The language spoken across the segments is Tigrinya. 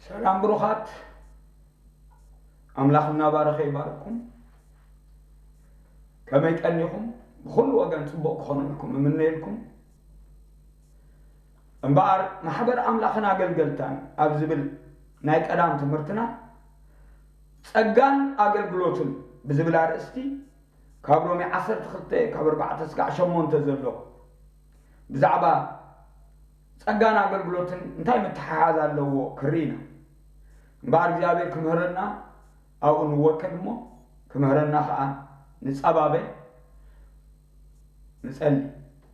ሰላም ብሩኻት፣ ኣምላኽ እናባረኸ ይባርኩም። ከመይ ቀኒኹም? ብኹሉ ወገን ጽቡቕ ክኾነልኩም እምነየልኩም። እምበኣር ማሕበር ኣምላኽን ኣገልገልታን ኣብ ዝብል ናይ ቀዳም ትምህርትና ጸጋን ኣገልግሎትን ብዝብል ኣርእስቲ ካብ ሮሜ ዓሰርተ ክልተ ካብ ኣርባዕተ ስጋዕ ሸሞንተ ዘሎ ብዛዕባ ጸጋን ኣገልግሎትን እንታይ ምትሓሓዝ ኣለዎ ክርኢ ኢና። እምበኣር እግዚኣብሔር ክምህረና ኣብኡ ንወከል እሞ ክምህረና ኸዓ ንጸባበ ንጸሊ።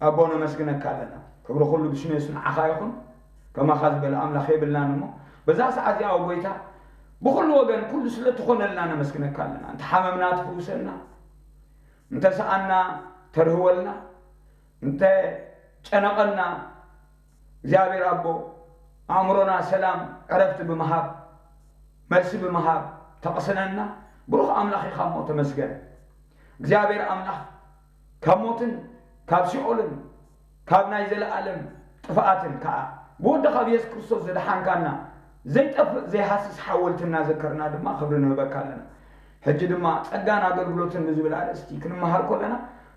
ኣቦ ነመስግነካ ኣለና። ክብሪ ኩሉ ብሽም የሱስ ንዓኻ ይኹን። ከማኻ ዝበለ ኣምላኽ የብልናን እሞ በዛ ሰዓት እዚኣ ጎይታ ብኹሉ ወገን ኩሉ ስለ ትኾነልና ነመስግነካ ኣለና። እንተ ሓመምና ትፍውሰና፣ እንተ ሰኣና ተርህወልና፣ እንተ ጨነቐና እግዚኣብሔር ኣቦ ኣእምሮና ሰላም ዕረፍቲ ብምሃብ መልሲ ብምሃብ ተቕስነና ብሩኽ ኣምላኽ ኢኻ እሞ ተመስገን። እግዚኣብሔር ኣምላኽ ካብ ሞትን ካብ ሲኦልን ካብ ናይ ዘለኣለም ጥፍኣትን ከዓ ብወድኻ ብየሱስ ክርስቶስ ዘድሓንካና ዘይጠፍእ ዘይሃስስ ሓወልቲ እናዘከርና ድማ ክብሪ ንህበካ ኣለና። ሕጂ ድማ ጸጋን ኣገልግሎትን ብዝብል ኣርእስቲ ክንመሃር ከለና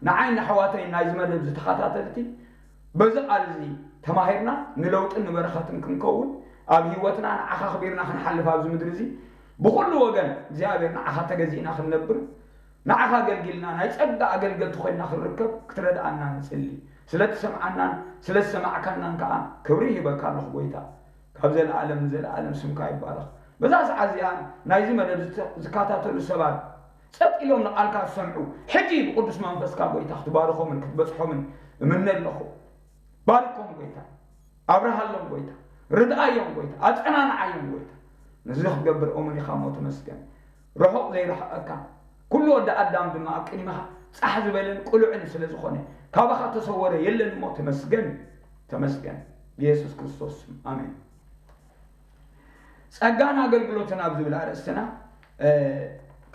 ንዓይ ንኣሕዋተይ ናይዚ መደብ ዝተኸታተልቲ በዚ ቃል እዚ ተማሂርና ንለውጥን ንበረኸትን ክንከውን ኣብ ህይወትና ንዓኻ ኣኽቢርና ክንሓልፍ ኣብዚ ምድሪ እዚ ብኹሉ ወገን እግዚኣብሔር ንዓኻ ተገዚእና ክንነብር ንዓኻ ኣገልጊልና ናይ ጸጋ ኣገልገልቲ ኮይንና ክንርከብ ክትረድኣና ንጽሊ። ስለ እትሰምዓናን ስለ ዝሰማዕካናን ከዓ ክብሪ ይህበካ ኣለኹ ጎይታ። ካብ ዘለኣለም ንዘለኣለም ስምካ ይባረኽ። በዛ ሰዓት እዚኣ ናይዚ መደብ ዝተ- ዝከታተሉ ሰባት ጸጥ ኢሎም ንቓልካ ዝሰምዑ ሕጂ ብቅዱስ መንፈስካ ጎይታ ክትባርኾምን ክትበጽሖምን እምነ ኣለኹ። ባርኮም ጎይታ፣ ኣብርሃሎም ጎይታ፣ ርድኣዮም ጎይታ፣ ኣጸናንዓዮም ጎይታ። ነዚ ክትገብር እሙን ኢኻ እሞ ተመስገን። ርሑቕ ዘይርሕቐካ ኩሉ ወዲ ኣዳም ድማ ኣብ ቅድሚኻ ጻሕ ዝበለን ቅሉዕን ስለ ዝኾነ ካባኻ ተሰወረ የለን እሞ ተመስገን፣ ተመስገን ብየሱስ ክርስቶስ ስም ኣሜን። ጸጋን ኣገልግሎትን ኣብ ዝብል ኣርእስትና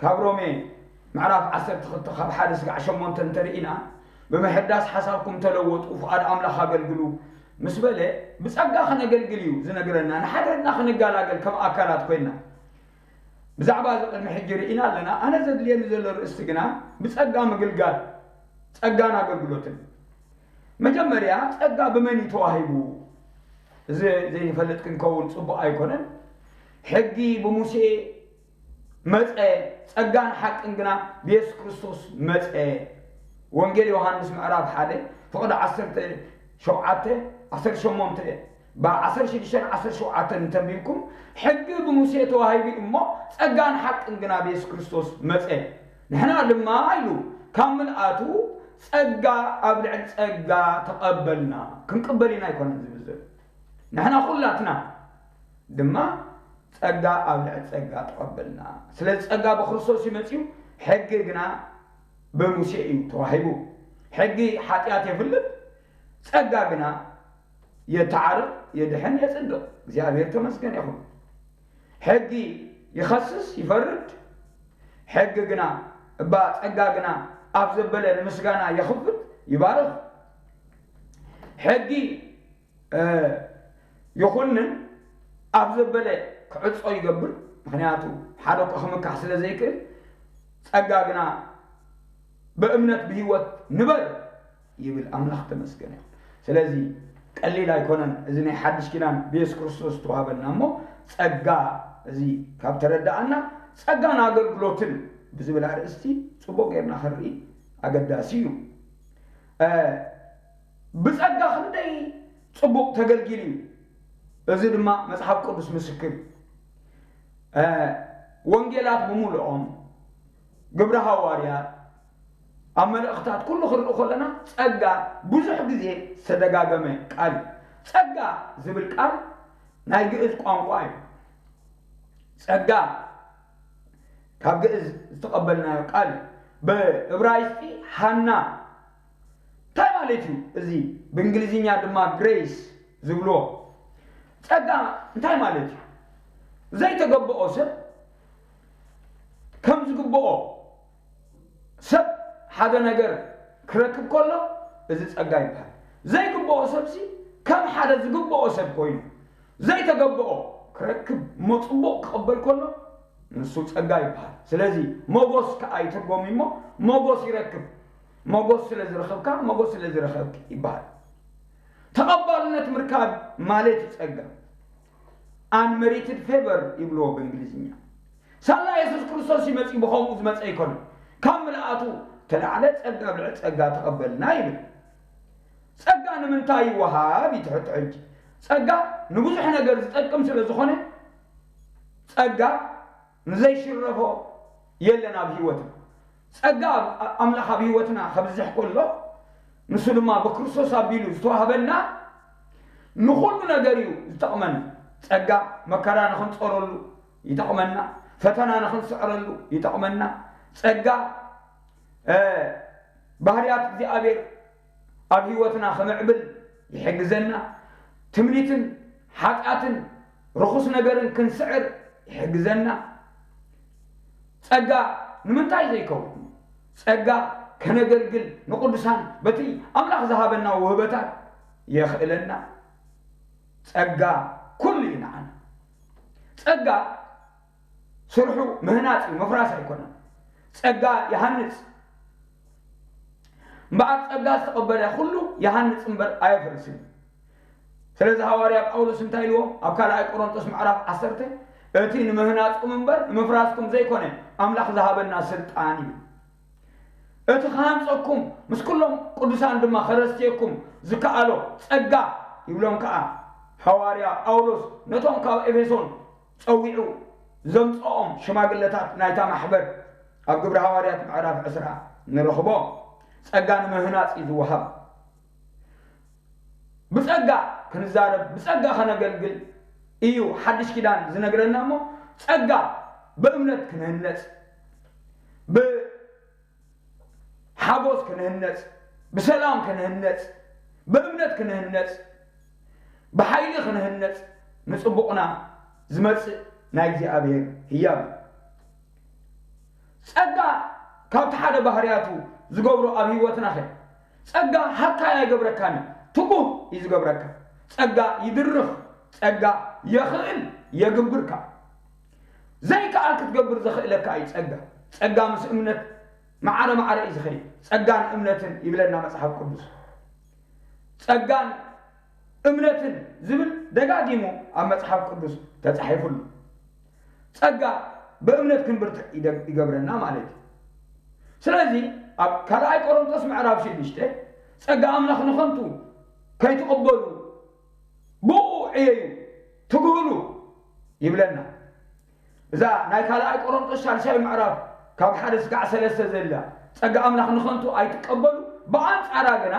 ካብ ሮሜ ምዕራፍ ዓሰርተ ክልተ ካብ ሓደ ስጋዕ ሸሞንተ እንተርኢና ብምሕዳስ ሓሳብኩም ተለወጡ ፍቓድ ኣምላኽ ኣገልግሉ ምስ በለ ብጸጋ ክነገልግል እዩ ዝነግረና። ንሓድሕድና ክንጋላገል ከም ኣካላት ኮይንና ብዛዕባ እዚ ቅድሚ ሕጂ ርኢና ኣለና። ኣነ ዘድልየኒ ዘሎ ርእስቲ ግና ብጸጋ ምግልጋል ጸጋን ኣገልግሎትን። መጀመርያ ጸጋ ብመን እዩ ተዋሂቡ? እዚ ዘይንፈልጥ ክንከውን ጽቡቕ ኣይኮነን። ሕጊ ብሙሴ መጸ፣ ጸጋን ሓቅን ግና ብየሱስ ክርስቶስ መጸ። ወንጌል ዮሃንስ ምዕራፍ ሓደ ፍቕዲ ዓሰርተ ሸውዓተ ዓሰርተ ሸሞንተ ብዓሰርተ ሽዱሽተ ዓሰርተ ሸውዓተ እንተንቢብኩም ሕጊ ብሙሴ ተዋሂቡ እሞ ጸጋን ሓቅን ግና ብየሱስ ክርስቶስ መጸ። ንሕና ድማ ኢሉ ካብ ምልኣቱ ጸጋ ኣብ ልዕሊ ጸጋ ተቐበልና። ክንቅበል ኢና ኣይኮነን ዝብል ዘሎ። ንሕና ኩላትና ድማ ጸጋ ኣብ ልዕሊ ጸጋ ተቐበልና። ስለዚ ጸጋ ብክርስቶስ እዩ መጺኡ፣ ሕጊ ግና ብሙሴ እዩ ተዋሂቡ። ሕጊ ሓጢኣት የፍልጥ፣ ጸጋ ግና የተዓርቕ፣ የድሕን፣ የጽድቕ። እግዚኣብሔር ተመስገን ይኹን። ሕጊ ይኸስስ፣ ይፈርድ። ሕጊ ግና እባ ጸጋ ግና ኣብ ዘበለ ንምስጋና የኽፍት፣ ይባርኽ። ሕጊ ይኹንን ኣብ ዘበለ ክዕጾ ይገብር። ምክንያቱ ሓደ እኮ ክምካሕ ስለ ዘይክእል ጸጋ ግና ብእምነት ብህይወት ንበር ይብል ኣምላኽ ተመስገን ይኹን። ስለዚ ቀሊል ኣይኮነን እዚ ናይ ሓድሽ ኪዳን ብየሱስ ክርስቶስ ተዋህበና እሞ ጸጋ እዚ ካብ ተረዳኣና ጸጋን ኣገልግሎትን ብዝብል ኣርእስቲ ጽቡቕ ጌርና ክንርኢ ኣገዳሲ እዩ። ብጸጋ ክንደይ ጽቡቕ ተገልጊሉ እዩ። እዚ ድማ መጽሓፍ ቅዱስ ምስክር እዩ። ወንጌላት ብምሉኦም፣ ግብረ ሃዋርያት፣ ኣብ መልእኽታት ኩሉ ክንርኢ ከለና ጸጋ ብዙሕ ግዜ ዝተደጋገመ ቃል እዩ። ጸጋ ዝብል ቃል ናይ ግእዝ ቋንቋ እዩ። ጸጋ ካብ ግእዝ ዝተቐበልናዮ ቃል እዩ። ብእብራይስጢ ሃና እንታይ ማለት እዩ? እዚ ብእንግሊዝኛ ድማ ግሬስ ዝብልዎ ጸጋ እንታይ ማለት እዩ? ዘይተገብኦ ሰብ ከም ዝግብኦ ሰብ ሓደ ነገር ክረክብ ከሎ እዚ ጸጋ ይበሃል። ዘይግብኦ ሰብሲ ከም ሓደ ዝግብኦ ሰብ ኮይኑ ዘይተገብኦ ክረክብ እሞ ጽቡቕ ክቕበል ከሎ ንሱ ጸጋ ይበሃል። ስለዚ ሞጎስ ከኣ ይትርጎም እሞ ሞጎስ ይረክብ። ሞጎስ ስለ ዝረኸብካ፣ ሞጎስ ስለ ዝረኸብክ ይበሃል። ተቐባልነት ምርካብ ማለት እዩ ጸጋ። Unmerited favor ይብልዎ ብእንግሊዝኛ። ሳላ የሱስ ክርስቶስ ይመጽእ ብኸምኡ ዝመጸ ኣይኮነን። ካብ ምልኣቱ ተላዕለ ጸጋ ብልዕል ጸጋ ተቐበልና ይብል። ጸጋ ንምንታይ ይወሃብ እዩ ትሕቶ ሕጂ። ጸጋ ንብዙሕ ነገር ዝጠቅም ስለ ዝኾነ ጸጋ ንዘይሽረፎ የለን ኣብ ህይወትና። ጸጋ ኣብ-፣ ኣምላኽ ኣብ ህይወትና ከብዝሕ ከሎ ንሱ ድማ ብክርስቶስ ኣቢሉ ዝተዋህበና ንኹሉ ነገር እዩ ዝጠቕመና። ጸጋ መከራ ንኽንጸረሉ ይጠቕመና፣ ፈተና ንኽንስዕረሉ ይጠቕመና። ጸጋ፣ እ፣ ባህርያት እግዚኣብሔር ኣብ ህይወትና ክምዕብል ይሕግዘና። ትምኒትን ሓጢኣትን ርኹስ ነገርን ክንስዕር ይሕግዘና። ጸጋ ንምንታይ ዘይከውን? ጸጋ ከነገልግል ንቅዱሳን በቲ ኣምላኽ ዝሃበና ውህበታት የኽእለና። ጸጋ ኩሉ እዩ ንዓና። ጸጋ ስርሑ ምህናጽ እዩ፣ ምፍራስ ኣይኮነን። ጸጋ ይሃንጽ። እምበኣር ጸጋ ዝተቐበለ ኩሉ ይሃንጽ እምበር ኣየፍርስን እዩ። ስለዚ ሃዋርያ ጳውሎስ እንታይ ኢልዎ? ኣብ ካልኣይ ቆሮንቶስ ምዕራፍ ዓሰርተ፣ "እቲ ንምህናጽኩም እምበር ንምፍራስኩም ዘይኮነ ኣምላኽ ዝሃበና ስልጣን" ይብል። "እቲ ክሃንጸኩም ምስ ኩሎም ቅዱሳን ድማ ከረስትየኩም ዝከኣሎ ጸጋ" ይብሎም ከኣ ሃዋርያ ጳውሎስ ነቶም ካብ ኤፌሶን ጸዊዑ ዘምጽኦም ሽማግለታት ናይታ ማሕበር ኣብ ግብሪ ሃዋርያት ምዕራፍ ዕስራ ንረኽቦ። ጸጋ ንምህናጽ እዩ ዝወሃብ። ብጸጋ ክንዛረብ፣ ብጸጋ ከነገልግል እዩ ሓድሽ ኪዳን ዝነግረና እሞ፣ ጸጋ ብእምነት ክንህነጽ፣ ብሓጎስ ክንህነጽ፣ ብሰላም ክንህነጽ፣ ብእምነት ክንህነጽ፣ ብሓይሊ ክንህነጽ ንጽቡቕና ዝመጽእ ናይ እግዚኣብሔር ህያብ እዩ። ጸጋ ካብቲ ሓደ ባህርያቱ ዝገብሮ ኣብ ህይወትና ኸ፣ ጸጋ ሃካይ ኣይገብረካን እዩ፣ ትጉህ እዩ ዝገብረካ። ጸጋ ይድርኽ፣ ጸጋ የኽእል፣ የግብርካ። ዘይከኣል ክትገብር ዘኽእለካ እዩ ጸጋ። ጸጋ ምስ እምነት ማዕረ ማዕረ እዩ ዝኸይድ። ጸጋን እምነትን ይብለና መጽሓፍ ቅዱስ። ጸጋን እምነትን ዝብል ደጋጊሙ ኣብ መጽሓፍ ቅዱስ ተጻሒፉ ኣሎ። ጸጋ ብእምነት ክንብርትዕ ይደ-፣ ይገብረና ማለት እዩ። ስለዚ ኣብ ካልኣይ ቆሮንቶስ ምዕራፍ ሽዱሽተ፣ "ጸጋ ኣምላኽ ንኸንቱ ከይትቕበሉ ብኡ ዕየዩ፣ ትግህሉ" ይብለና። እዛ ናይ ካልኣይ ቆሮንቶስ ሳልሳይ ምዕራፍ ካብ ሓደ ስጋዕ ሰለስተ ዘላ፣ "ጸጋ ኣምላኽ ንኸንቱ ኣይትቀበሉ"፣ ብኣንጻራ ግና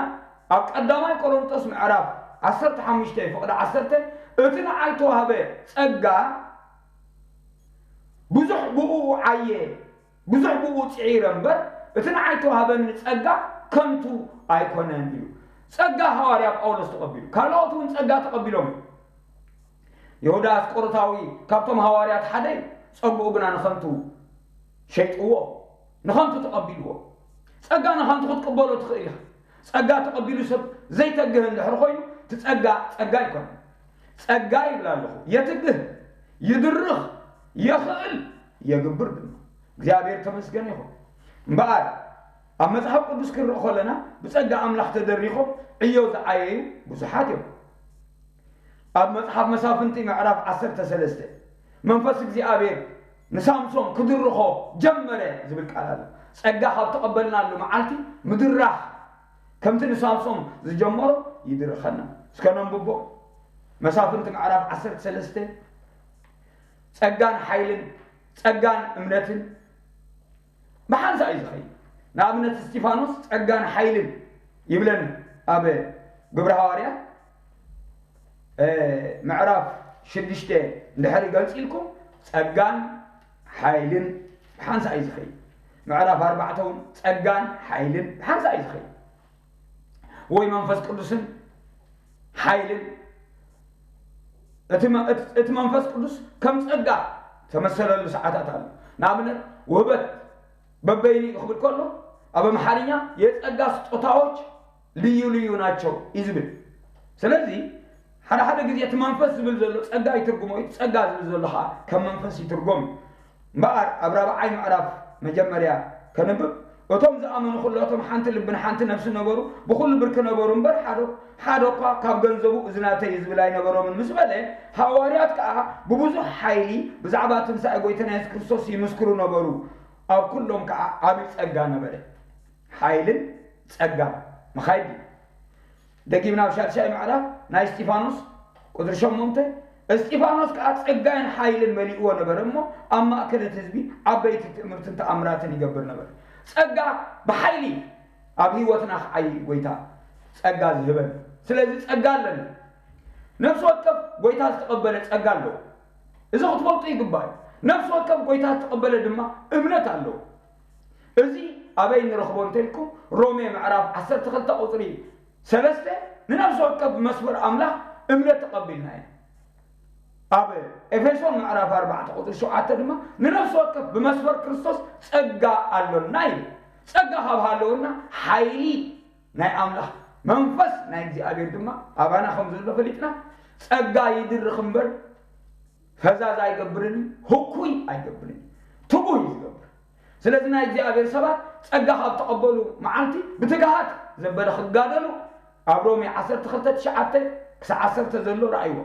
ኣብ ቀዳማይ ቆሮንቶስ ምዕራፍ ዓሰርተ ሓሙሽተ ፍቕዲ ዓሰርተ፣ "እቲ ንዓይ ተዋህበ ጸጋ ብዙሕ ብኡ ዓየ፣ ብዙሕ ብኡ ጽዒረ እምበር፣ እቲ ንዓይ ተዋህበኒ ጸጋ ከንቱ ኣይኮነን" ኢሉ። ጸጋ ሃዋርያ ጳውሎስ ተቐቢሉ፣ ካልኦት እውን ጸጋ ተቐቢሎም እዮም። ይሁዳ ኣስቆሮታዊ ካብቶም ሃዋርያት ሓደ እዩ። ጸግኡ ግና ንኸንቱ ሸይጥዎ፣ ንኸንቱ ተቐቢልዎ። ጸጋ ንኸንቱ ክትቅበሎ ትኽእል ኢኻ። ጸጋ ተቐቢሉ ሰብ ዘይተግህ እንድሕር ኮይኑ፣ እቲ ጸጋ ጸጋ ኣይኮነን። ጸጋ ይብል ኣለኹ፣ የትግህ፣ ይድርኽ፣ የኽእል፣ የግብር ድማ። እግዚኣብሔር ተመስገን ይኹን። እምበኣር ኣብ መጽሓፍ ቅዱስ ክንርኢ ከለና ብጸጋ ኣምላኽ ተደሪኾም ዕዮ ዝዓየዩ ብዙሓት እዮም። ኣብ መጽሓፍ መሳፍንቲ ምዕራፍ ዓሰርተ ሰለስተ፣ "መንፈስ እግዚኣብሔር ንሳምሶን ክድርኾ ጀመረ" ዝብል ቃል ኣሎ። ጸጋ ካብ ተቐበልናሉ መዓልቲ ምድራኽ ከምቲ ንሳምሶን ዝጀመሮ ይድርኸና። እስከ ነንብቦ። መሳፍንቲ ምዕራፍ ዓሰርተ ሰለስተ፣ ጸጋን ሓይልን፣ ጸጋን እምነትን፣ ብሓንሳእ እዩ ዝኸይድ። ንኣብነት እስጢፋኖስ ጸጋን ሓይልን ይብለኒ ኣብ ግብረ ሃዋርያት፣ እ፣ ምዕራፍ ሽዱሽተ እንድሕር ይገልጽ ኢልኩም፣ ጸጋን ሓይልን ብሓንሳእ እዩ ዝኸይድ። ምዕራፍ ኣርባዕተ እውን ጸጋን ሓይልን ብሓንሳእ እዩ ዝኸይድ። ወይ መንፈስ ቅዱስን ሓይልን፣ እቲ መ-፣ እቲ፣ እቲ መንፈስ ቅዱስ ከም ጸጋ ተመሰለሉ ሰዓታት ኣሎ። ንኣብነት፣ ውህበት በበይኑ እዩ ክብል ከሎ፣ ኣብ ኣምሓርኛ "የጸጋ ስጦታዎች ልዩ ልዩ ናቸው" እዩ ዝብል። ስለዚ፣ ሓደ ሓደ ግዜ እቲ መንፈስ ዝብል ዘሎ ጸጋ ይትርጉሞ እዩ፣ እቲ ጸጋ ዝብል ዘሎ ኸዓ ከም መንፈስ ይትርጎም እዩ። እምበኣር ኣብ ራብዓይ ምዕራፍ መጀመርያ ከንብብ፣ እቶም ዝኣመኑ ኩላቶም ሓንቲ ልብን ሓንቲ ነፍሲ ነበሩ፣ ብኹሉ ብርክ ነበሩ እምበር ሓደ ሓደ እኳ ካብ ገንዘቡ እዚ ናተይ እዩ ዝብል ኣይነበሮምን ምስ በለ፣ ሃዋርያት ከኣ ብብዙሕ ሓይሊ ብዛዕባ ትንሳኤ ጎይታና የሱስ ክርስቶስ ይምስክሩ ነበሩ። ኣብ ኩሎም ከኣ ዓቢ ጸጋ ነበረ። ሓይልን ጸጋን ምኻይድ እዩ። ደጊም ናብ ሻድሻይ ምዕራፍ ናይ እስጢፋኖስ ቁጽሪ ሸሞንተ፣ እስጢፋኖስ ከኣ ጸጋን ሓይልን መሊእዎ ነበረ እሞ ኣብ ማእከል እቲ ህዝቢ ዓበይቲ ትእምርትን ተኣምራትን ይገብር ነበረ። ጸጋ ብሓይሊ ኣብ ህይወትና ክዓይ ጎይታ ጸጋ ዝህበን። ስለዚ ጸጋ ኣለና። ነፍሲ ወከፍ ጎይታ ዝተቐበለ ጸጋ ኣለዎ። እዚ ክትፈልጡ ይግባእ እዩ። ነፍሲ ወከፍ ጎይታ ዝተቐበለ ድማ እምነት ኣለዎ። እዚ ኣበይ ንረኽቦ እንተልኩም፣ ሮሜ ምዕራፍ ዓሰርተ ክልተ ቁጽሪ ሰለስተ፣ ንነፍሲ ወከፍ ብመስመር ኣምላኽ እምነት ተቐቢልና ኢና። ኣብ ኤፌሶን ምዕራፍ ኣርባዕተ ቁጽሪ ሸውዓተ ድማ፣ ንነፍሲ ወከፍ ብመስመር ክርስቶስ ጸጋ ኣሎና ይብል። ጸጋ ካብ ሃለወና፣ ሓይሊ ናይ ኣምላኽ መንፈስ ናይ እግዚኣብሔር ድማ ኣባና ከም ዘሎ ፈሊጥና፣ ጸጋ ይድርኽ እምበር ፈዛዝ ኣይገብርን እዩ፣ ህኩይ ኣይገብርን እዩ፣ ትጉህ እዩ ዝገብር። ስለዚ ናይ እግዚኣብሔር ሰባት ጸጋ ካብ ተቐበሉ መዓልቲ ብትግሃት ዘበለ ክጋደሉ ኣብ ሮሜ ዓሰርተ ክልተ ትሽዓተ ክሳብ ዓሰርተ ዘሎ ረኣይዎ።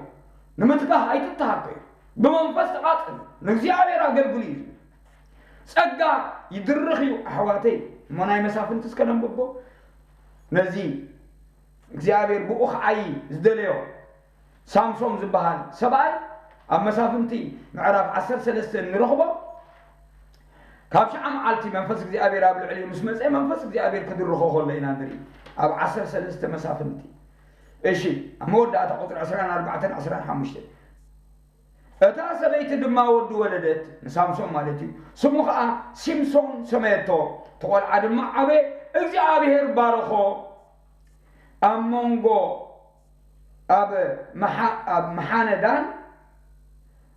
ንምትጋህ ኣይትተሃከዩ፣ ብመንፈስ ተቓጸሉ፣ ንእግዚኣብሔር ኣገልግሉ እዩ ዝብል። ጸጋ ይድርኽ እዩ ኣሕዋተይ። እሞ ናይ መሳፍንቲ እስከ ነንብቦ። ነዚ እግዚኣብሔር ብኡ ክዓዪ ዝደለዮ ሳምሶም ዝበሃል ሰብኣይ ኣብ መሳፍንቲ ምዕራፍ ዓሰርተ ሰለስተ ንረኽቦ። ካብ ሽዓ መዓልቲ መንፈስ እግዚኣብሔር ኣብ ልዕሊኡ ምስ መጸ መንፈስ እግዚኣብሔር ክድርኾ ከሎ ኢና ንርኢ። ኣብ ዓሰርተ ሰለስተ መሳፍንቲ። እሺ፣ ኣብ መወዳእታ ቁጽሪ ዕስራን ኣርባዕተን ዕስራን ሓሙሽተን። እታ ሰበይቲ ድማ ወዲ ወለደት፣ ንሳምሶን ማለት እዩ። ስሙ ኸኣ ሲምሶን ሰመየቶ። እቲ ቈልዓ ድማ ዓበየ፣ እግዚኣብሔር ባረኾ። ኣብ መንጎ፣ ኣብ መሓ-፣ ኣብ መሓነዳን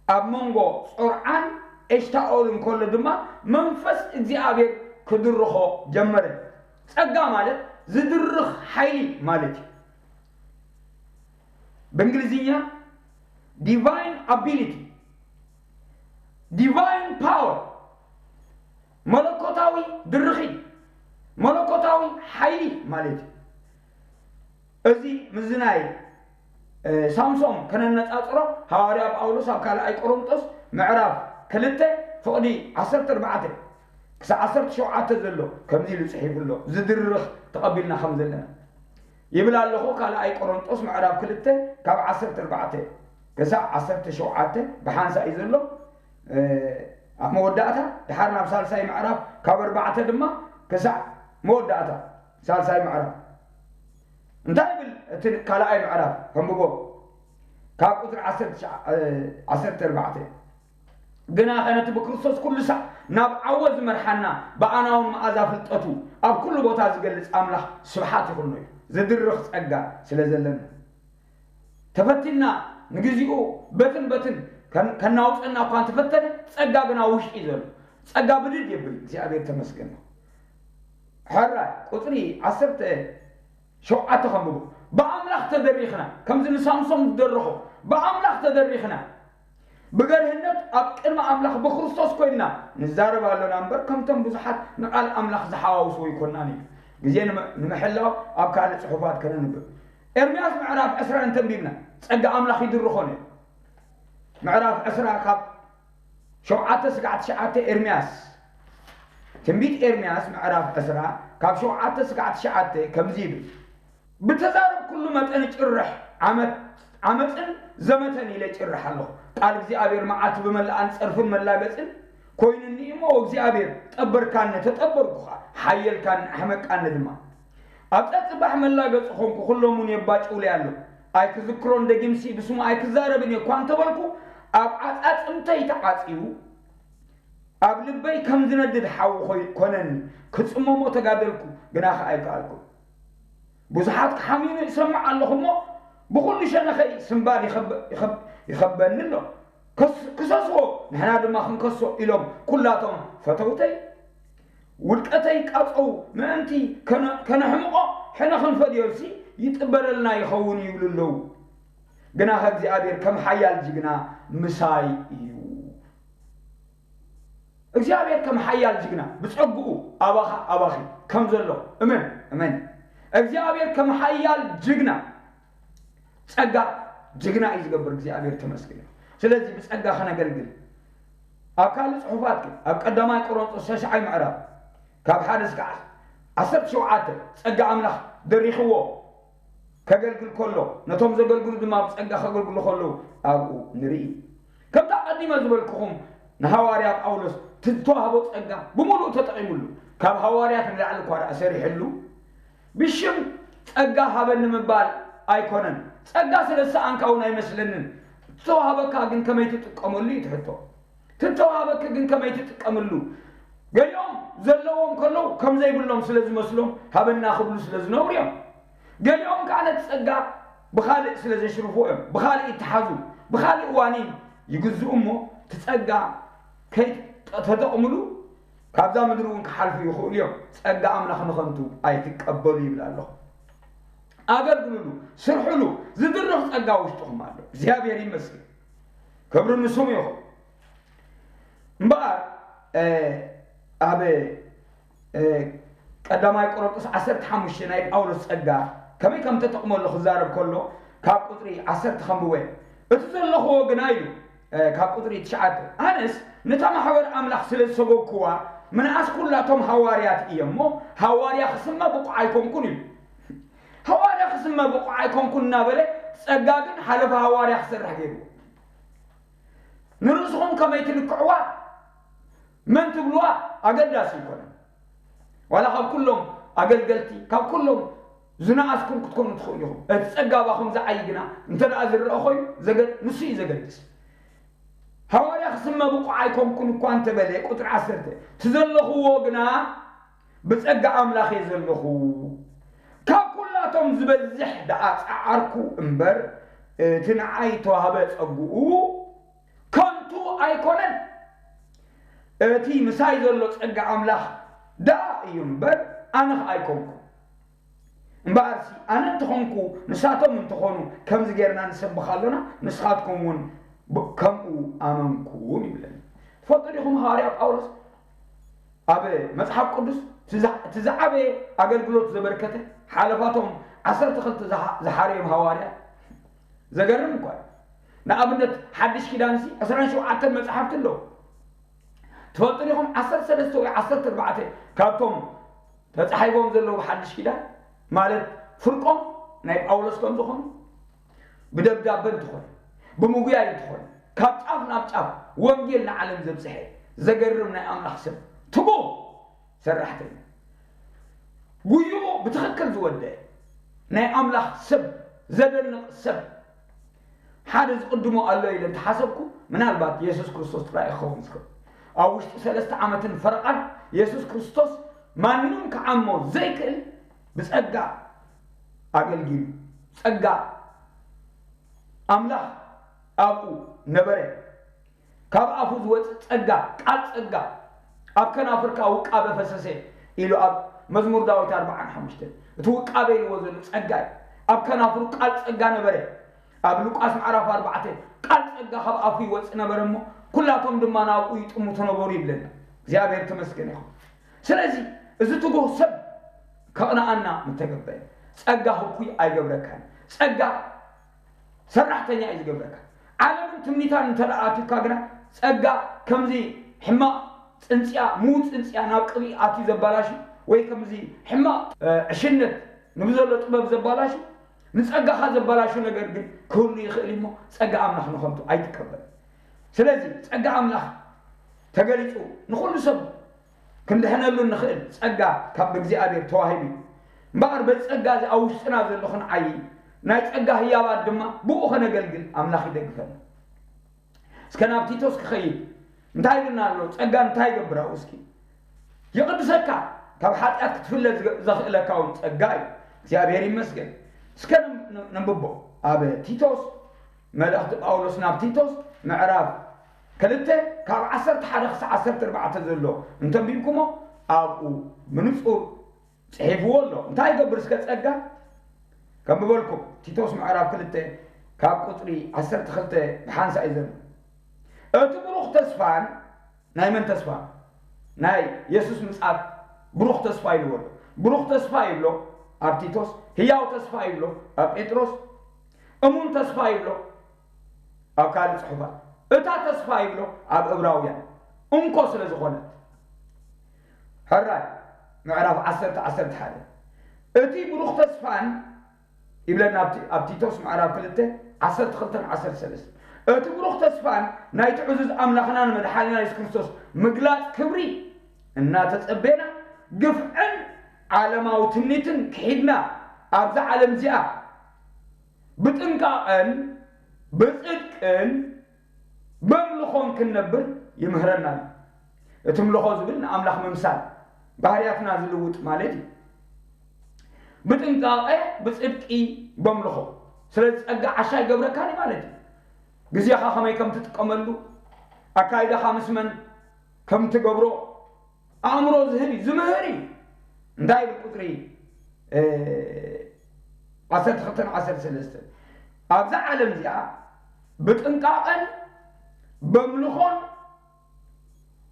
ኣብ መንጎ ጾርዓን ኤሽታኦልን ከሎ ድማ መንፈስ እግዚኣብሔር ክድርኾ ጀመረ። ጸጋ ማለት ዝድርኽ ሓይሊ ማለት እዩ። ብእንግሊዝኛ ዲቫይን ኣቢሊቲ፣ ዲቫይን ፓወር፣ መለኮታዊ ድርኺ፣ መለኮታዊ ሓይሊ ማለት እዩ። እዚ ምስዚ ናይ፣ እ፣ ሳምሶም ከነነጻጽሮ፣ ሃዋርያ ጳውሎስ ኣብ ካልኣይ ቆሮንጦስ ምዕራፍ ክልተ ፍቕዲ ዓሰርተ ኣርባዕተ ክሳብ ዓሰርተ ሸውዓተ ዘሎ ከምዚ ኢሉ ጽሒፉ ኣሎ፣ ዝድርኽ ተቐቢልና ከም ዘለና። ይብል ኣለኹ። ካልኣይ ቆሮንጦስ ምዕራፍ ክልተ ካብ ዓሰርተ ኣርባዕተ ክሳዕ ዓሰርተ ሸውዓተ ብሓንሳእ እዩ ዘሎ። እ፣ ኣብ መወዳእታ ድሓር ናብ ሳልሳይ ምዕራፍ ካብ ኣርባዕተ ድማ ክሳዕ መወዳእታ ሳልሳይ ምዕራፍ። እንታይ ይብል እቲ ካልኣይ ምዕራፍ? ከንብቦ። ካብ ቁጽሪ ዓሰርተ ትሽዓ፣ እ፣ ዓሰርተ ኣርባዕተ። ግናኸ ነቲ ብክርስቶስ ኩሉ ሳዕ ናብ ዓወት ዝመርሓና ብኣና እውን መኣዛ ፍልጠቱ ኣብ ኩሉ ቦታ ዝገልጽ ኣምላኽ ስብሓት ይኹኖ እዩ። ዝድርኽ ጸጋ ስለ ዘለና ተፈቲና ንግዚኡ በትን በትን ከን-፣ ከናውጸና እኳ እንተፈተነ ጸጋ ግና ውሽጢ እዩ ዘሎ። ጸጋ ብድድ የብል። እግዚኣብሔር ተመስገን። ሕራይ ቁጽሪ ዓሰርተ ሸውዓተ ከንብቡ። ብኣምላኽ ተደሪኽና፣ ከምዚ ንሳምሶን ዝደረኾ፣ ብኣምላኽ ተደሪኽና፣ ብገርህነት ኣብ ቅድሚ ኣምላኽ ብክርስቶስ ኮይንና ንዛረብ ኣሎና እምበር፣ ከምቶም ብዙሓት ንቓል ኣምላኽ ዝሓዋውሱ ኣይኮንናን እዩ። ግዜ ንመ-፣ ንምሕላው ኣብ ካልእ ጽሑፋት ከነንብብ። ኤርምያስ ምዕራፍ ዕስራ እንተንቢብና፣ ጸጋ ኣምላኽ ይድርኾን እዩ። ምዕራፍ ዕስራ ካብ ሸውዓተ ስጋዕ ትሽዓተ ኤርምያስ። ትንቢት ኤርምያስ ምዕራፍ ዕስራ ካብ ሸውዓተ ስጋዕ ትሽዓተ ከምዚ ይብል፣ ብተዛረብኩሉ መጠን እጭርሕ፣ ዓመት-፣ ዓመፅን ዘመተን ኢለ እጭርሕ ኣለኹ። ቃል እግዚኣብሔር መዓልቲ ብመላኣን ፀርፍን መላገፅን ኮይኑኒ እሞ፣ እግዚኣብሔር ጠበርካኒ፣ ተጠበርኩኻ፣ ሓየልካኒ፣ ኣሕመቃኒ ድማ። ኣብ ጸጽባሕ መላገጺ ኾንኩ፣ ኩሎም እውን የባጭውለይ ኣለዉ። ኣይክዝክሮን ደጊምሲ ብስሙ ኣይክዛረብን እየ እኳ እንተበልኩ፣ ኣብ ዓጻጽምተይ ተዓጽዩ፣ ኣብ ልበይ ከም ዝነድድ ሓዊ ኾይ-፣ ኮነኒ። ክጽመሞ ተጋደልኩ፣ ግና ኸኣ ኣይከኣልኩን። ብዙሓት ክሓምዩኒ እሰምዕ ኣለኹ እሞ፣ ብኹሉ ሸነኸይ ስንባድ ይኸበ-፣ ይኸብ-፣ ይኸበኒ ኣሎ። ከስ-፣ ክሰስዎ፣ ንሕና ድማ ክንከሶ ኢሎም ኩላቶም ፈተውተይ ውድቀተይ ቃጸው ምእንቲ ከነ-፣ ከነሕምቖ ሕነ ክንፈድዮልሲ ይጥበረልና ይኸውን ይብሉ ኣለዉ። ግናኸ እግዚኣብሔር ከም ሓያል ጅግና ምሳይ እዩ። እግዚኣብሔር ከም ሓያል ጅግና ብጸግኡ ኣባኻ ኣባኺ ከም ዘሎ እመን፣ እመን። እግዚኣብሔር ከም ሓያል ጅግና ጸጋ ጅግና እዩ ዝገብር እግዚኣብሔር ተመስገን። ስለዚ ብጸጋ ከነገልግል ኣብ ካልእ ጽሑፋት ግን ኣብ ቀዳማይ ቆሮንጦስ ሻሽዓይ ምዕራፍ ካብ ሓደ እስከ ዓሰርተ ሸውዓተ ጸጋ ኣምላኽ ደሪኽዎ ከገልግል ከሎ ነቶም ዘገልግሉ ድማ ብጸጋ ከገልግሉ ከለዉ ኣብኡ ንርኢ። ከምታ ቀዲመ ዝበልኩኹም ንሃዋርያ ጳውሎስ እቲ ዝተዋህቦ ጸጋ ብምሉእ ተጠቒሙሉ ካብ ሃዋርያት ንላዕሊ እኳ ደኣ ሰሪሕሉ ብሽም ጸጋ ሃበኒ ምባል ኣይኮነን። ጸጋ ስለ ዝሰኣንካ እውን ኣይመስለንን። ዝተዋህበካ ግን ከመይ ትጥቀመሉ እዩ ትሕቶ። ትተዋሃበኪ ግን ከመይ ትጥቀምሉ? ገሊኦም ዘለዎም ከለዉ ከም ዘይብሎም ስለ ዝመስሎም ሃበና ክብሉ ስለ ዝነብሩ እዮም። ገሊኦም ከኣ ነቲ ጸጋ ብኻልእ ስለ ዘሽርፉ እዮም። ብኻልእ ይተሓዙ፣ ብኻልእ ዋኒን ይግዝኡ እሞ እቲ ጸጋ ከይተጠቕምሉ ካብዛ ምድሪ እውን ክሓልፉ ይኽእሉ እዮም። ጸጋ ኣምላኽ ንኸንቱ ኣይትቀበሉ ይብል ኣለኹ። ኣገልግሉሉ፣ ስርሑሉ፣ ዝድርኽ ጸጋ ውሽጥኹም ኣሎ። እግዚኣብሔር ይመስገን። ክብሪ ንስሙ ይኹን። እምበኣር ኣብ ቀዳማይ ቆሮንጦስ ዓሰርተ ሓሙሽተ ናይ ጳውሎስ ጸጋ ከመይ ከም ተጠቕመሉ ክዛረብ ከሎ ካብ ቁጽሪ ዓሰርተ ከንብቦ እየ። እቲ ዘለኽዎ ግና ኢሉ ካብ ቁጽሪ ትሽዓተ ኣነስ ነታ ማሕበር ኣምላኽ ስለ ዝሰጎግክዋ ምንኣስ ኩላቶም ሃዋርያት እየ እሞ ሃዋርያ ክስመ ብቑዕ ኣይኮንኩን ኢሉ። ሃዋርያ ክስመ ብቑዕ ኣይኮንኩን እናበለ ጸጋ ግን ሓለፋ ሃዋርያ ክሰርሕ ገይርዎ። ንርእስኹም ከመይ ትልክዕዋ መን ትብልዋ ኣገዳሲ ኣይኮነን። ዋላ ካብ ኩሎም ኣገልገልቲ ካብ ኩሎም ዝነኣስኩም ክትኮኑ ትኽእሉ ኢኹም። እቲ ጸጋ ኣባኹም ዝዓይ ግና እንተ ደኣ ዝረአ ኮይኑ ዘገ- ንሱ እዩ ዘገድስ። ሃዋርያ ክስመ ብቑዕ ኣይኮንኩን እኳ እንተበለ ቁጥሪ ዓሰርተ እቲ ዘለኽዎ ግና ብጸጋ ኣምላኽ እየ ዘለኹ። ካብ ኩላቶም ዝበዝሕ ደኣ ጸዓርኩ እምበር እቲ ንዓይ ተዋህበ ጸግኡ ከንቱ ኣይኮነን። እቲ ምሳይ ዘሎ ጸጋ ኣምላኽ ደኣ እዩ እምበር ኣነ ኸኣ ኣይኮንኩ። እምበኣርሲ ኣነ እንተኾንኩ ንሳቶም እንተኾኑ ከምዚ ጌርና ንሰብኽ ኣሎና ንስኻትኩም እውን ብ- ከምኡ ኣመንኩም ይብለና። ትፈልጡ ዲኹም ሃዋርያ ጳውሎስ ኣብ መጽሓፍ ቅዱስ እቲ ዝዓበየ ኣገልግሎት ዘበርከተ ሓለፋቶም ዓሰርተ ክልተ ዝሓረዮም ሃዋርያ ዘገርም እኳ እዩ። ንኣብነት ሓድሽ ኪዳንሲ ዕስራን ሸውዓተን መጽሓፍቲ ኣለዉ። ትፈልጡ ዲኹም ዓሰርተ ሰለስተ ወይ ዓሰርተ ኣርባዕተ ካብቶም ተጻሒፎም ዘለዉ ብሓድሽ ኪዳን ማለት ፍርቆም ናይ ጳውሎስ ከም ዝኾኑ ብደብዳበ እንተኾነ ብምጉያይ እንተኾነ ካብ ጫፍ ናብ ጫፍ ወንጌል ንዓለም ዘብጽሐ ዘገርም ናይ ኣምላኽ ሰብ ትጉህ ሰራሕተኛ ጉይኡ ብትኽክል ዝወደአ ናይ ኣምላኽ ሰብ ዘደንቕ ሰብ ሓደ ዝቕድሞ ኣሎ ኢለ እንተሓሰብኩ ምናልባት የሱስ ክርስቶስ ጥራይ ክኸውን ዝኽእል። ኣብ ውሽጢ ሰለስተ ዓመትን ፈረቓን የሱስ ክርስቶስ ማንም ክዓሞ ዘይክእል ብጸጋ ኣገልጊሉ ጸጋ ኣምላኽ ኣብኡ ነበረ። ካብ ኣፉ ዝወጽእ ጸጋ ቃል ጸጋ ኣብ ከናፍርካ ውቃበ ፈሰሰ ኢሉ ኣብ መዝሙር ዳዊት ኣርባዓን ሓሙሽተን እቲ ውቃበ ኢልዎ ዘሎ ጸጋ እዩ። ኣብ ከናፍሩ ቃል ጸጋ ነበረ። ኣብ ሉቃስ ምዕራፍ ኣርባዕተ ቃል ጸጋ ካብ ኣፉ ይወጽእ ነበረ እሞ ኩላቶም ድማ ናብኡ ይጥምቱ ነበሩ ይብለና። እግዚኣብሔር ተመስገን ይኹን። ስለዚ እዚ ትጉህ ሰብ ከቕንኣና ምተገበረ። ጸጋ ህኩይ ኣይገብረካን። ጸጋ ሰራሕተኛ እዩ ዝገብረካ። ዓለምን ትምኒታን እንተ ደኣ ኣትዩካ ግና ጸጋ ከምዚ ሕማቕ ጽንጽያ ምዉት ጽንጽያ ናብ ቅብኢ ኣትዩ ዘባላሹ ወይ ከምዚ ሕማቕ ዕሽነት ንብዘሎ ጥበብ ዘባላሹ ንጸጋኻ ዘባላሹ ነገር ግን ክህሉ ይኽእል እሞ ጸጋ ኣምላኽ ንኸንቱ ኣይትቀበል። ስለዚ ጸጋ ኣምላኽ ተገሊጹ ንኹሉ ሰብ ክንድሕነሉ እንኽእል ጸጋ ካብ እግዚኣብሔር ተዋሂቡ እዩ። እምበኣር በዚ ጸጋ እዚ ኣብ ውሽጥና ዘሎ ክንዓዪ ናይ ጸጋ ህያባት ድማ ብኡ ከነገልግል ኣምላኽ ይደግፈና። እስከ ናብ ቲቶስ ክኸይድ እንታይ ይብልና ኣሎ? ጸጋ እንታይ ይገብር ኣብኡ እስኪ? ይቕድሰካ፣ ካብ ሓጢኣት ክትፍለ ዘኽእለካ እውን ጸጋ እዩ። እግዚኣብሔር ይመስገን። እስከ ነንብቦ ኣብ ቲቶስ መልእኽቲ ጳውሎስ ናብ ቲቶስ ምዕራፍ ክልተ ካብ ዓሰርተ ሓደ ክሳዕ ዓሰርተ ኣርባዕተ ዘሎ እንተንቢብኩሞ ኣብኡ ብንጹር ጽሒፍዎ ኣሎ። እንታይ ይገብር እስከ ጸጋ? ከም ብበልኩም ቲቶስ ምዕራፍ ክልተ ካብ ቁፅሪ ዓሰርተ ክልተ ብሓንሳእ እዩ ዘሎ። እቲ ብሩኽ ተስፋን ናይ መን ተስፋ? ናይ የሱስ ምጽኣት ብሩኽ ተስፋ ኢልዎ ኣሎ። ብሩኽ ተስፋ ይብሎ ኣብ ቲቶስ፣ ህያው ተስፋ ይብሎ ኣብ ጴጥሮስ፣ እሙን ተስፋ ይብሎ ኣብ ካልእ ጽሑፋት፣ እታ ተስፋ ይብሎ ኣብ ዕብራውያን እንኮ ስለ ዝኾነት። ሕራይ ምዕራፍ ዓሰርተ፣ ዓሰርተ ሓደ፣ እቲ ብሩኽ ተስፋን ይብለና ኣብ ቲ-፣ ኣብ ቲቶስ ምዕራፍ ክልተ፣ ዓሰርተ ክልተን ዓሰርተ ሰለስተን። እቲ ብሩኽ ተስፋን ናይቲ ዕዙዝ ኣምላኽናን መድሓኒና የሱስ ክርስቶስ ምግላጽ ክብሪ እናተጸበየና፣ ግፍዕን ዓለማዊ ትምኒትን ክሒድና ኣብዛ ዓለም እዚኣ ብጥንቃቐን ብጽድቅን በምልኾን ክንነብር ይምህረና ኣሎ። እቲ ምልኾ ዝብል ንኣምላኽ ምምሳል ባህርያትና ዝልውጥ ማለት እዩ። ብጥንቃቐ ብጽድቂ በምልኾ። ስለዚ ጸጋ ዓሻ ይገብረካን እዩ ማለት እዩ። ግዜኻ ከመይ ከም ትጥቀመሉ፣ ኣካይዳኻ ምስ መን ከም ትገብሮ ኣእምሮ ዝህብ እዩ፣ ዝምህር እዩ። እንታይ ይብል ቁጽሪ፣ እ፣ ዓሰርተ ክልተን ዓሰርተ ሰለስተን? ኣብዛ ዓለም እዚኣ ብጥንቃቐን በምልኾን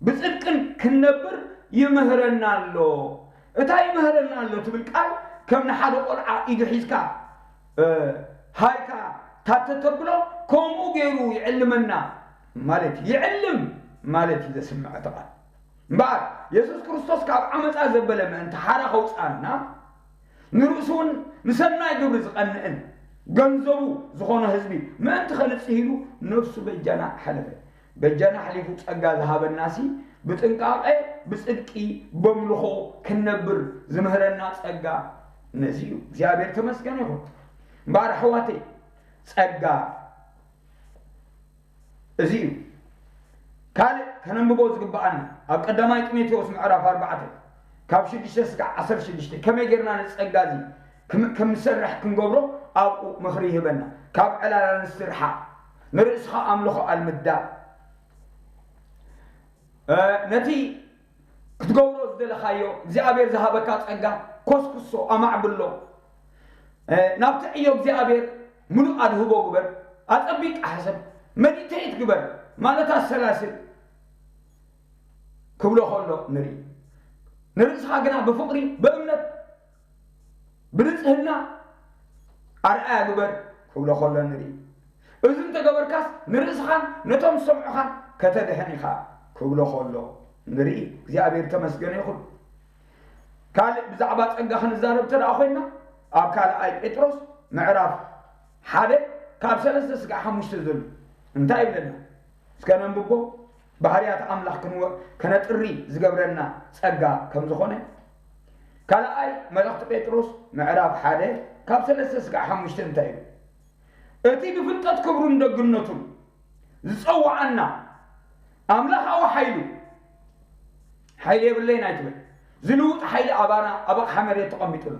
ብጽድቅን ክንነብር ይምህረና ኣሎ። እታ ይምህረና ኣሎ ትብል ቃል ከም ንሓደ ቆልዓ ኢዱ ሒዝካ፣ እ፣ ሃይካ ታተተብሎ ከምኡ ገይሩ ይዕልመና ማለት እዩ። ይዕልም ማለት እዩ ዘስምዕ እቲ ቃል። እምበኣር የሱስ ክርስቶስ ካብ ዓመጻ ዘበለ ምእንቲ ሓራ ከውጽኣና፣ ንርእሱ እውን ንሰናይ ግብሪ ዝቐንእን ገንዘቡ ዝኾነ ህዝቢ ምእንቲ ከንጽህ ኢሉ ነፍሱ በጃና ሓለፈ። በጃና ኣሕሊፉ ጸጋ ዝሃበናሲ ብጥንቃቐ ብጽድቂ በምልኾ ክንነብር ዝምህረና ጸጋ ነዚ እዩ። እግዚኣብሔር ተመስገን ይኹን። እምበኣር ኣሕዋተይ፣ ጸጋ እዚ እዩ። ካልእ ከነንብቦ ዝግብኣና ኣብ ቀዳማይ ጢሞቴዎስ ምዕራፍ ኣርባዕተ ካብ ሽዱሽተ ስጋዕ ዓሰርተ ሽዱሽተ ከመይ ጌርና ነዚ ጸጋ እዚ ክም-፣ ከም ንሰርሕ ክንገብሮ ኣብኡ ምኽሪ ይህበና። ካብ ዕላል ኣንስቲ ርሓቕ፣ ንርእስኻ ኣምልኾ ኣልምዳ። እ፣ ነቲ ክትገብሮ ዝደለኻዮ እግዚኣብሔር ዝሃበካ ጸጋ ኮስኩሶ፣ ኣማዕብሎ። እ፣ ናብቲ ዕዮ እግዚኣብሔር ምሉእ ኣድህቦ ግበር፣ ኣጸቢቅ ሕሰብ፣ መዲቴት ግበር ማለት ኣሰላስል ክብሎ ከሎ ንርኢ። ንርእስኻ ግና ብፍቕሪ፣ ብእምነት፣ ብንጽህና ኣርኣያ ግበር ክብሎ ከሎ ንርኢ። እዚ እንተገበርካስ ንርእስኻን ነቶም ዝሰምዑኻን ከተድሕን ኢኻ ክብሎ ከሎ ንርኢ። እግዚኣብሔር ተመስገነ ይኹን። ካልእ ብዛዕባ ጸጋ ክንዛረብ እንተ ደኣ ኮይንና፣ ኣብ ካልኣይ ጴጥሮስ ምዕራፍ ሓደ ካብ ሰለስተ ስጋዕ ሓሙሽተ ዘሎ እንታይ ይብለና? እስከ ነንብቦ። ባህርያት ኣምላኽ ክንወ-፣ ከነጥሪ ዝገብረና ጸጋ ከም ዝኾነ። ካልኣይ መልእኽቲ ጴጥሮስ ምዕራፍ ሓደ ካብ ሰለስተ ስጋዕ ሓሙሽተ እንታይ እዩ? እቲ ብፍልጠት ክብሩን ደግነቱን ዝጸውዓና ኣምላኻዊ ሓይሉ፣ ሓይሊ የብለይን ኣይትበል። ዝልውጥ ሓይሊ ኣባና ኣብ ኣቕሓ መሬት ተቐሚጡ ኣሎ።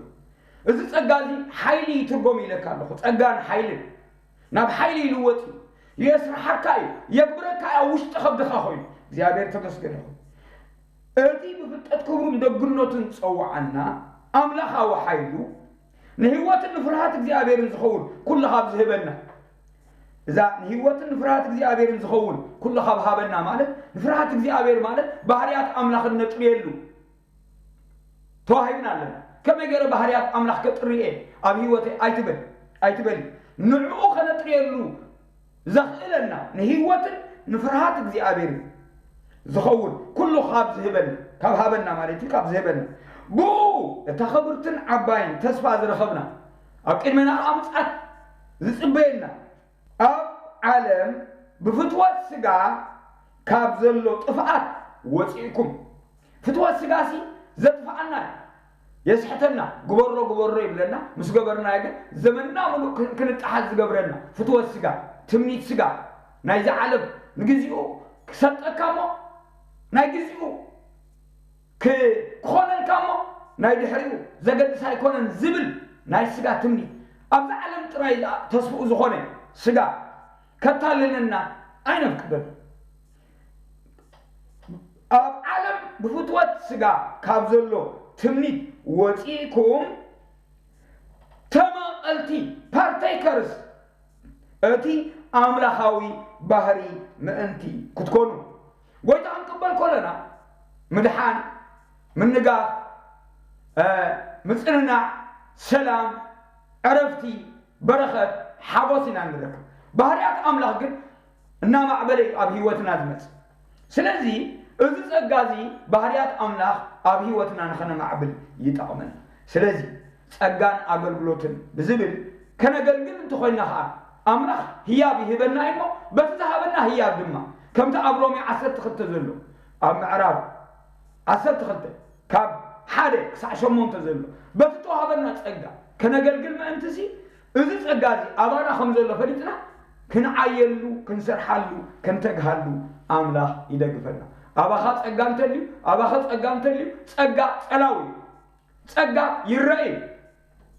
እዚ ጸጋ እዚ ሓይሊ ይትርጎም ኢለካ ኣለኹ። ጸጋን ሓይልን ናብ ሓይሊ ይልወጥ እዩ። የስርሓካ እዩ፣ የግብረካ እዩ፣ ኣብ ውሽጢ ከብድኻ ኮይኑ። እግዚኣብሔር ተመስገን ይኹን። እቲ ብፍልጠት ክብሩን ደግነቱን ዝጸውዓና ኣምላኻዊ ሓይሉ ንህይወትን ንፍርሃት እግዚኣብሔርን ዝኸውን ኩሉ ካብ ዝህበና። እዛ ንህይወትን ንፍርሃት እግዚኣብሔርን ዝኸውን ኩሉ ካብ ሃበና ማለት ንፍርሃት እግዚኣብሔር ማለት ባህርያት ኣምላኽ እነጥርየሉ ተዋሂብና ኣለና። ከመይ ገይረ ባህርያት ኣምላኽ ከጥርየ ኣብ ህይወተይ ኣይትበል፣ ኣይትበሊ። ንዕኡ ከነጥርየሉ ዘኽእለና ንህይወትን ንፍርሃት እግዚኣብሔርን ዝኸውን ኩሉ ካብ ዝህበና፣ ካብ ሃበና ማለት እዩ፣ ካብ ዝህበና ብኡ እታ ክብርትን ዓባይን ተስፋ ዝረኸብና ኣብ ቅድመና ከዓ ምጽኣት ዝጽበየና ኣብ ዓለም ብፍትወት ስጋ ካብ ዘሎ ጥፍኣት ወፂእኩም። ፍትወት ስጋሲ ዘጥፍኣና እዩ። የስሕተና፣ ግበሮ ግበሮ ይብለና፣ ምስ ገበርናዮ ግን ዘመንና ምሉእ ክን-፣ ክንጠሓስ ዝገብረና ፍትወት ስጋ፣ ትምኒት ስጋ፣ ናይዚ ዓለም ንግዚኡ ክሰልጠካ እሞ ናይ ግዚኡ ክ-፣ ክኾነልካ እሞ ናይ ድሕሪኡ ዘገድስ ኣይኮነን ዝብል ናይ ስጋ ትምኒት፣ ኣብዚ ዓለም ጥራይ ተስፍኡ ዝኾነ ስጋ ከታልለና ኣይነፍቅድን። ኣብ ዓለም ብፍትወት ስጋ ካብ ዘሎ ትምኒት ወፂእኩም ተማቐልቲ፣ ፓርቴከርስ፣ እቲ ኣምላኻዊ ባህሪ ምእንቲ ክትኮኑ። ጎይታ ክንቅበል ከለና ምድሓን፣ ምንጋፍ፣ እ፣ ምጽንናዕ፣ ሰላም፣ ዕረፍቲ፣ በረኸት፣ ሓጎስ ኢና ንረክብ። ባህርያት ኣምላኽ ግን እናማዕበለ እዩ ኣብ ህይወትና ዝመጽእ። ስለዚ እዚ ጸጋ እዚ ባህርያት ኣምላኽ ኣብ ህይወትና ንኸነማዕብል ይጠቕመና። ስለዚ ጸጋን ኣገልግሎትን ብዝብል ከነገልግል እንተኾይና ኸዓ ኣምላኽ ህያብ ይህበና እዩ እሞ በቲ ዝሃበና ህያብ ድማ ከምቲ ኣብ ሮሜ ዓሰርተ ክልተ ዘሎ ኣብ ምዕራፍ ዓሰርተ ክልተ ካብ ሓደ ክሳዕ ሸሞንተ ዘሎ በቲ ተዋህበና ጸጋ ከነገልግል ምእንትሲ እዚ ጸጋ እዚ ኣባና ከም ዘሎ ፈሊጥና ክንዓየሉ፣ ክንሰርሓሉ፣ ክንተግሃሉ ኣምላኽ ይደግፈና። ኣባኻ ጸጋ እንተልዩ፣ ኣባኸ ጸጋ እንተልዩ፣ ጸጋ ጸላዊ እዩ። ጸጋ ይረአ እዩ።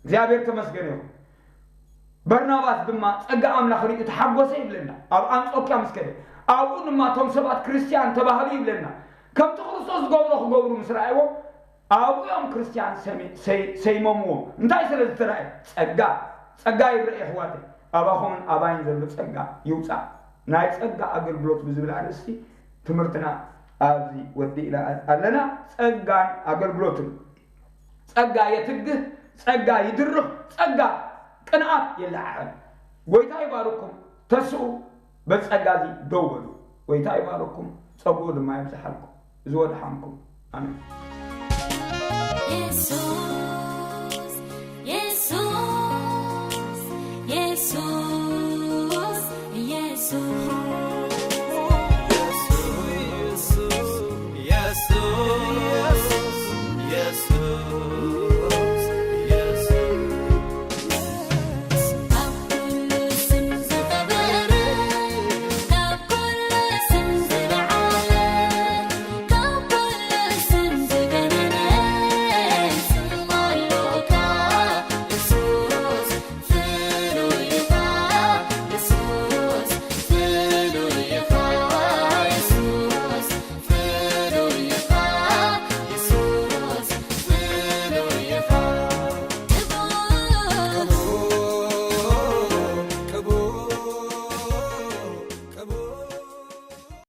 እግዚኣብሔር ተመስገን ይኹን። በርናባስ ድማ ጸጋ ኣምላኽ ርእዩ ተሓጎሰ ይብለና። ኣብ ኣንጾኪያ ምስ ከደ ኣብኡ ድማ እቶም ሰባት ክርስትያን ተባህሉ ይብለና። ከምቲ ክርስቶስ ዝገብሮ ክገብሩ ምስ ረኣይዎ ኣብኡ እዮም ክርስትያን ሰሚ- ሰይ- ሰይሞምዎ። እንታይ ስለ ዝተረኣየ? ጸጋ። ጸጋ ይረአ ኣሕዋተይ። ኣባኹምን ኣባይን ዘሎ ጸጋ ይውጻእ። ናይ ጸጋ ኣገልግሎት ብዝብል ኣርእስቲ ትምህርትና ኣብዚ ወዲእና ኣለና። ጸጋን ኣገልግሎትን። ጸጋ የትግህ፣ ጸጋ ይድርኽ፣ ጸጋ ቅንኣት የለዓዕል። ጎይታ ይባርኩም። ተስኡ በዚ ጸጋ እዚ ደው በሉ። ጎይታ ይባርኩም፣ ጸግኡ ድማ የብዝሓልኩም። እዚ ወድሓንኩም። ኣሜን።